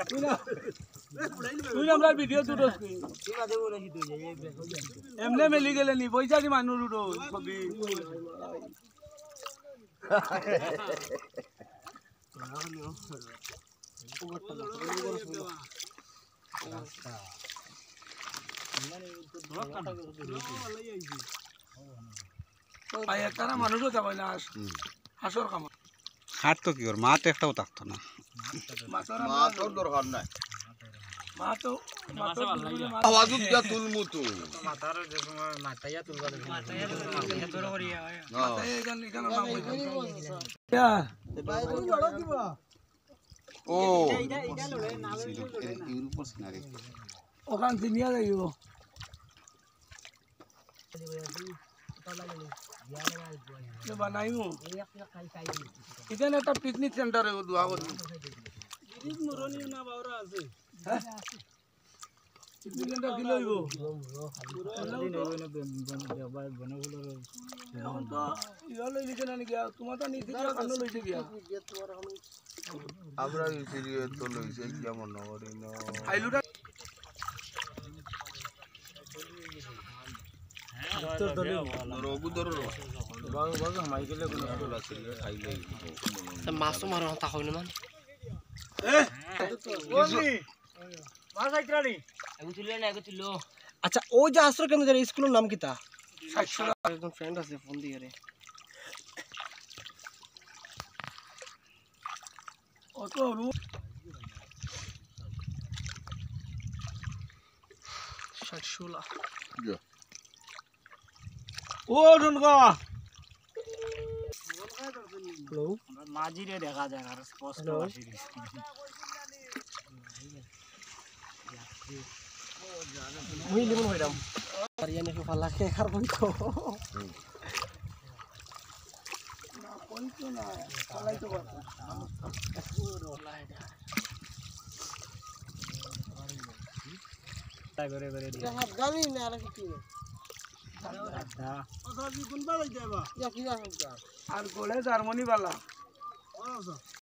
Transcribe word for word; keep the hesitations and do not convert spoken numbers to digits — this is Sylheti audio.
তুই না, তুই না আমরার ভিডিও তুলস কি? এমনে মেলি গেলে নি, পয়সা দি মানুষ উঠো, কবি। ভাই, তারা মানুষও যাবে না, হাঁস। হুম। হাঁসর কামড়। হাত তো কি ওর, মাত একটাও থাকতো না। মাছর মাছর দরকার নাই। মা তো, মা তো আওয়াজ উঠিয়া তুলমু তো। মাথার যে সময় মাথাইয়া তুলবা দেখো। মাথাইয়া তুলবা। হ্যাঁ। মাথায় এখান, এখানে নাম হইছে। ইয়া। ও। এর উপর সিনারি। ওখান চিনিয়া যাইও। এ বানাইমু। এখানে একটা পিকনিক সেন্টার হইব, দোয়া করি। পিকনিক সেন্টার কিলা হইব? এখন তো ইয়া লইলিছে না নাকি? আর তোমার তো নিচে গিয়া কান্না লইছে গিয়া। আমরা এই সিরিয়াল তো লইছে, যেমন নগরী ন। আইলুটা। রঘু ধরো, রঘু। রঘু, রঘু, হামাই গেলে কোনো সিরিয়াল খাইলে। তা মাছ তো মারো, তা খাও না, মানে। এ? মাছ আইতরা নি? এগু তুলিও না, এগু তুলিও। আচ্ছা, ওই যে আশ্রয় কেন্দ্র, স্কুলের নাম কিতা? সাতশো। একজন ফ্রেন্ড আছে, ফোন দিয়ে রে। অত রু-, ষাটশোলা। যা। ও, ডনকা। হ্যালো। মাঝিরে দেখা যায় না, আর স্পষ্ট হ্যালো। মাঝিরে। মুই লিমন হইলাম। আর ইয়ানি কি ভালা কে কার বই তো। তাই করে করে দিয়া। এটা হাত গালি না আর কিছু না। আচ্ছা। ইয়া কি জানো? আর গোলে জার্মানি বালা।